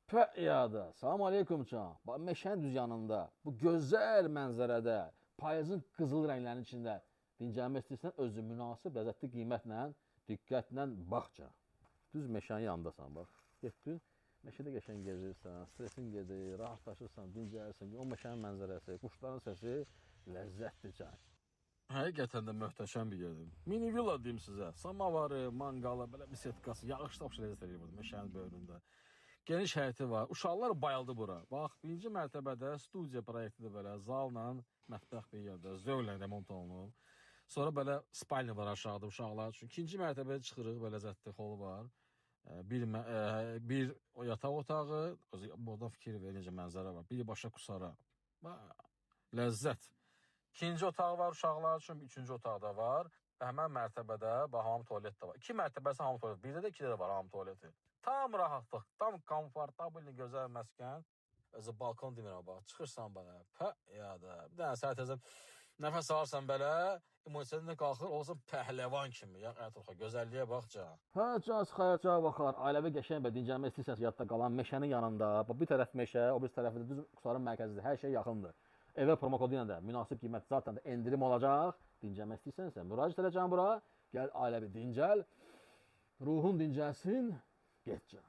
Pəyada. Salam aleykum can. Bax meşənin düz yanında, bu gözəl mənzərədə, payızın qızıl rənglərinin içində dincəlmək istəyirsən, özü münasib, ləzzətli qiymətlə, diqqətlə bax can. Düz meşənin yanındasan bax. Getdin, meşədə qəşəng gezirsən, stresin gedir, rahatlaşırsan, dincəlirsən. O meşənin mənzərəsi, quşların səsi ləzzətdir can. Həqiqətən də möhtəşəm bir yerdir. Mini villa deyim sizə. Samavarı, manqalı, belə bir setkası, yağışda oxşar ləzzət eləyir burada meşənin böyründə. Geniş həyəti var. Uşaqlar bayıldı bura. Bax, birinci mərtəbədə studiya proyektidir belə, zalla mətbəx bir yerdə, zövqlə remont olunub. Sonra belə spalni var aşağıda uşaqlar üçün. İkinci mərtəbəyə çıxırıq, belə zətli hol var. Bir o yataq otağı, özü buradan fikir ver necə mənzərə var. Birbaşa Qusara. Bax, ləzzət. İkinci otaq var uşaqlar üçün, üçüncü otaq da var. Və həmən mərtəbədə bax hamam tualet də var. İki mərtəbəsi hamam tualet. Birdə də ikidə də var hamam tualeti. Tam rahatlıq, tam komfortabl, gözəl məskən. Özü balkon demirəm bax. Çıxırsan belə, pə ya da. Bir dənə səhər tezdən nəfəs alırsan belə, immunitetin də qalxır, olsan pəhləvan kimi. Ya Əturxa, gözəlliyə bax can. Hə, can xayaca baxar. Ailəvi qəşəng və dincəlmək istəyirsənsə yadda qalan meşənin yanında. Bax bir tərəf meşə, o bir tərəfi də düz Qusarın mərkəzidir. Hər şey yaxındır. Evə promo kodu ilə də münasib qiymət zaten də endirim olacaq. Dincəlmək istəyirsənsə müraciət edəcəm bura. Gəl ailəvi dincəl. Ruhun dincəlsin. Get can.